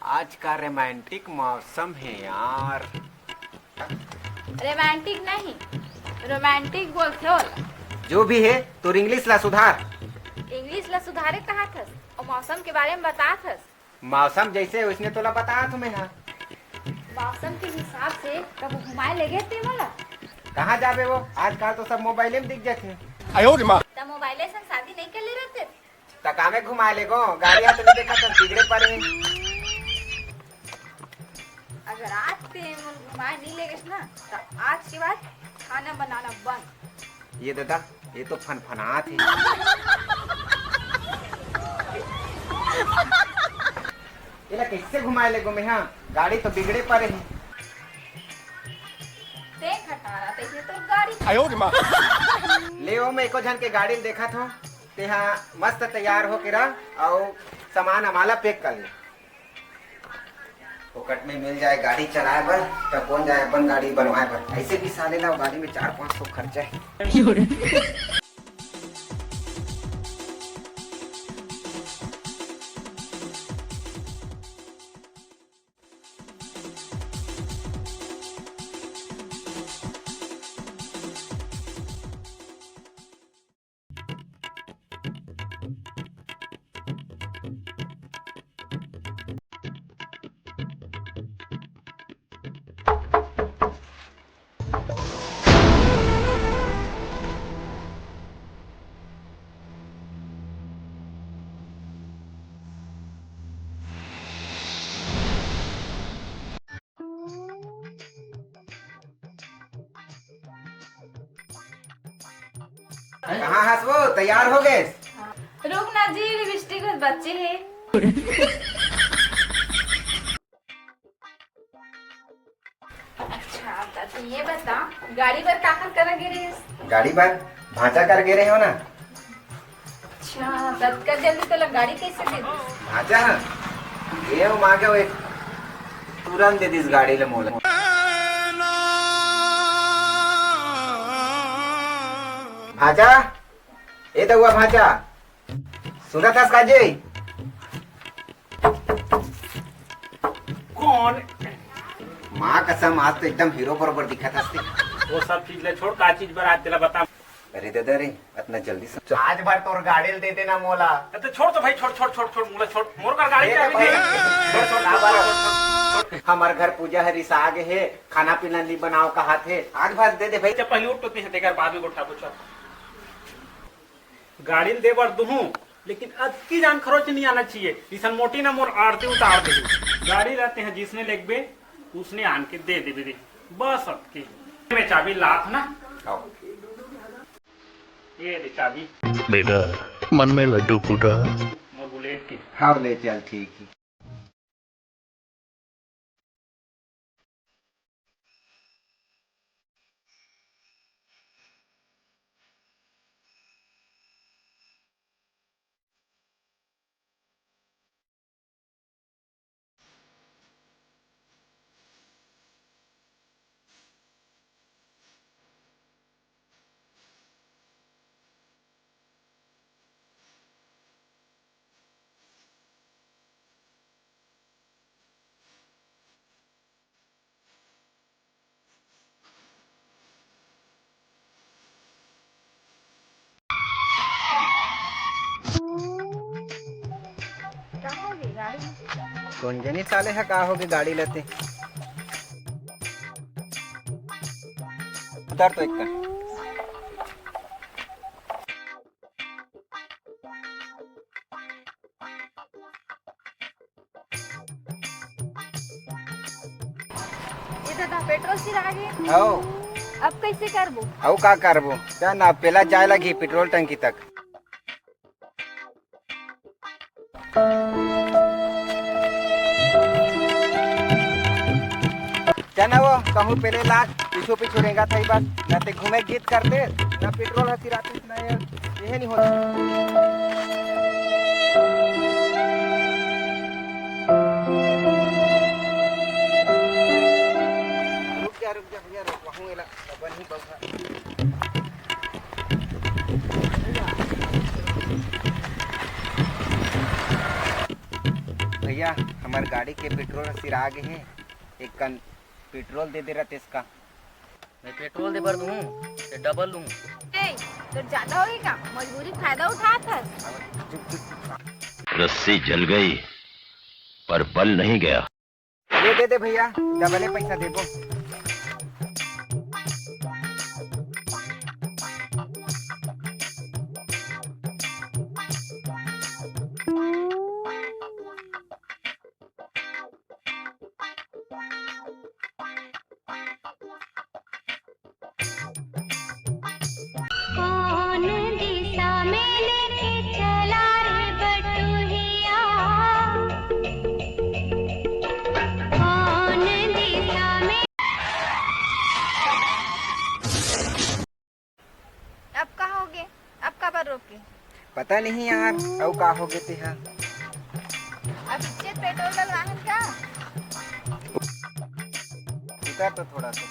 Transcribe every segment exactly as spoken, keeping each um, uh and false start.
आज का रोमांटिक मौसम है यार। रोमांटिक नहीं, रोमांटिक बोलथे ओला। जो भी है, तोर इंग्लिश ला सुधार। इंग्लिश ला सुधारे कहाथस, अउ मौसम के बारे में बताथस। मौसम जैसे वैसने तोला बतात हूँ मैं हा। मौसम के हिसाब से कभू घुमाए लेगे ते मोला? कहाँ जाबे वो, आजकल तो सब मोबाइले में दिख जाथे। त मोबाइले से शादी नहीं कर ले रहते? त कामे घुमाए लेगो, गाड़ी हा तो नहीं देखा, तो बिगड़े पड़े। अगर आज ते मोला घुमाए नहीं लेगेस ना, त आज के बाद खाना बनाना बंद। ये दादा, ये तो फनफनात हे। एला कैसे घुमाए लेगो मैं हा? गाड़ी तो बिगड़े पड़े हे। देख हटारा, तैसे तो गाड़ी। ले ओ, मैं एको झन के गाड़ी ल देखत हूँ। तेहा मस्त तैयार होके रह, अउ सामान अमाला पैक कर ले। फोकट में मिल जाए गाड़ी चलाए बर, त कौन जाए अपन गाड़ी बनवाए बर? ऐसे भी साले ला गाड़ी में चार पाँच सौ खर्चा है। कहाँ हस वो? तैयार हो गए? रुक ना जी, लिपस्टिक बस बचे हे। अच्छा, त तू ये बता, गाड़ी बर काकर करा गे रहिस? गाड़ी बर भांचा कर गे रहे हो ना। अच्छा, त अतका जल्दी तोला गाड़ी कैसे दे दिस? भांचा हा, ये मांगे वो एक तुरंत दे दिस गाड़ी ले मोला। भांचा, ए दउआ भांचा, सुनत हस का जी? कौन? माँ कसम, आज तो एकदम हीरो बरोबर दिखत हस ते। वो सब चीज ले छोड़, का चीज बर आज तेला बता। अरे दादा रे, अतना जल्दी सब आज भर तोर गाड़ी ल दे देना मोला। अरे तो छोड़ तो भाई, छोड़, छोड़, छोड़, छोड़, मोला छोड़, मोर कर गाड़ी ए चाबी भाई। दे। छोड़, छोड़, छोड़, छोड़, छोड़, छोड़। हमर घर पूजा हरी साग हे, खाना पीना नी बनाओ कहा थे, आज भर दे दे भाई। अच्छा, पहले उठ तो तेकर बाद में गोठा पूछा। गाड़ी ल दे बर दुहूं, लेकिन अतकी जान खरोच नहीं आना चाहिए। इसन मोटी ना मोर आरती उतार दे। गाड़ी रहते हैं जिसने लेगबे, उसने आन के दे देबे रे। बस अतकी। मैं चाबी लात ना। आओ। ये दे चाबी। बेटा, मन में लड्डू फूटा। मोर बुलेट के। हाँ, ले चल, ठीक है। कौन जनी साले ह का होगे गाड़ी लेते। उतर तो एक कर। ये दादा, पेट्रोल सिरा गे। हौ। अब कैसे करबो? अउ का करबो? जा ना, पेला जाए लगी पेट्रोल टंकी तक। चल ना वो, कहूँ पेले लाग, पीछू पीछू रेंगा था ही बस, ना ते घूमे गीत करते, ना पेट्रोल हसी रात में, ना ये, ये नहीं होता। रुक जा, रुक जा भैया, रुक, वहूँ एला, अपन ही बउहा। भैया, हमर यार, गाड़ी के पेट्रोल सिरा गे हे, एक कन पेट्रोल दे दे रहते इसका। मैं पेट्रोल दे बर दूँ, ये डबल लूँ। ए, तो ज्यादा होगी का? मजबूरी फायदा उठात हस। रस्सी जल गई, पर बल नहीं गया। ये दे दे भैया, डबले पैसा देबो। कौन दिशा में लेके चला रे बटुहिया? कौन दिशा में? अब का होगे? अब काबर रोके? पता नहीं यार, अउ का होगे तेहा। अब इज्जत पेट्रोल डलवाहन का? उतर तो थोड़ा सा।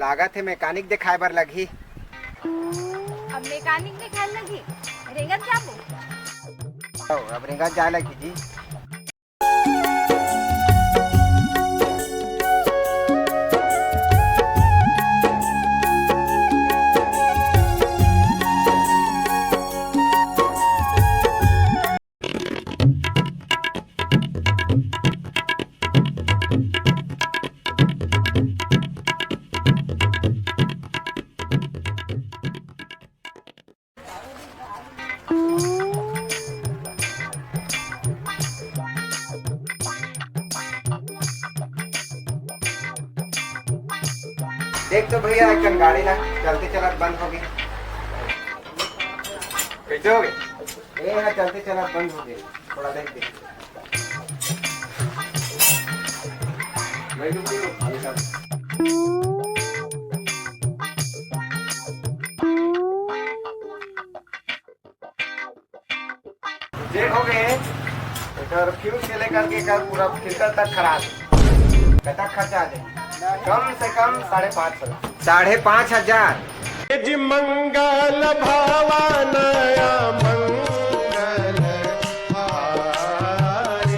लागत हे मैकेनिक देखाए बर लगही। अब मैकेनिक देखाए लगही, रेंगत जाबो। अब रेंगत जाए लगही जी। देख तो भैया, एक कन गाड़ी ना चलते चलत बंद होगे। कैसे होगे? ए, ना चलते चलत बंद होगे। थोड़ा देख दे। चेक हो गए, एकर फ्यूज से लेकर के एकर पूरा फिल्टर तक खराब है। कतक खर्चा आ जाए? कम से कम साढ़े पाँच हजार। साढ़े पाँच हजार? जी मंगल भवन